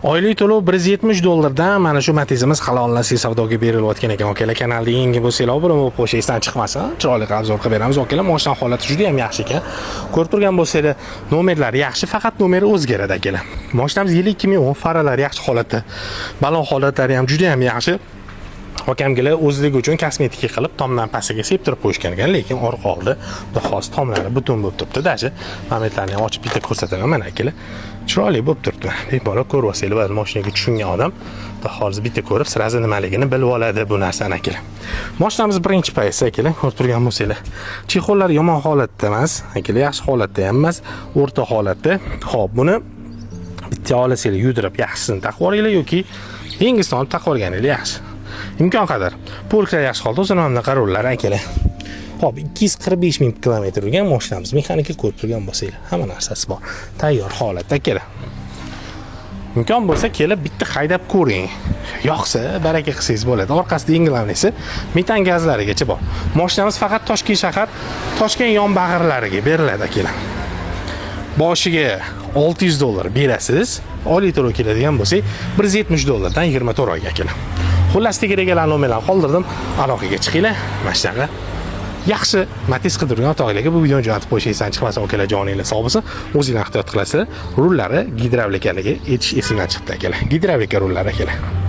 Oylik to'lov 170 dollardan mana shu Matizimiz halollansa savdoga berilayotgan ekan, akalar. Kanalda yangi bo'lsanglar, obuna bo'lib qo'yish esdan chiqmasin. Chiroyli qilib обзор qilib beramiz, akalar. Mashina holati juda ham yaxshi ekan. Ko'rib turgan bo'lsanglar, nomerlari yaxshi, faqat nomeri o'zgaradi, akalar. Mashinamiz yili 2010, faralari yaxshi holatda. Balon holatlari ham juda ham yaxshi. Okamgilar o'zligi uchun kosmetika qilib tomdan pastiga septirib qo'yishgan ekan, lekin orqa oldi xudo xohlasa tomlari butun bo'lib turibdi. Даже momentlarni ham ochib bitta ko'rsataman, mana, akalar. Chiroyli bo'lib turibdi. Bemalol ko'rib olsanglar bo'ladi. Mashinaga tushungan odam xudo xohlasa bitta ko'rib, сразу nimaligini bilib oladi bu narsani, akalar. Mashinamiz birinchi paysi, akalar, ko'rib turgan bo'lsanglar. Чехол lari yomon holatda emas, akalar, yaxshi holatda ham emas, o'rta holatda. Xo'p, buni bitta olasanglar, yudirib yaxshisini taqib yuboringlar yoki yangisini olib taqib yuborganinglar yaxshi. Imkon qadar. Полка lar yaxshi holda, o'zini mana bunaqa rullar, akalar. Xo'p, 245 ming kilometr yurgan mashinamiz. Mexanika, ko'rib turgan bo'lsanglar, hamma narsasi bor. Tayyor holatda, akalar. Imkon bo'lsa, kelib bitta haydab ko'ring. Yoqsa, baraka qilsangiz bo'ladi. Orqasida eng главный si metan gazlarigacha bor. Mashinamiz faqat Toshkent shahar, Toshkent yon bag'irlariga beriladi, akalar. Boshiga 600 dollar berasiz. Oylik to'lov keladigan bo'lsak, 170 dollardan 24 oyga, akalar. Xullas, tegidagilar nomerlarni qoldirdim. Aloqaga chiqinglar. Mana shunaqa yaxshi Matiz qidirgan o'rtoqlarga bu videoni jo'natib qo'yish esdan chiqmasin, akalar, joninglar sog' bo'lsin. O'zinglar ehtiyot qilasizlar. Rullari gidravlikaligi aytish esimdan chiqdi, akalar. Gidravlika rullari, akalar.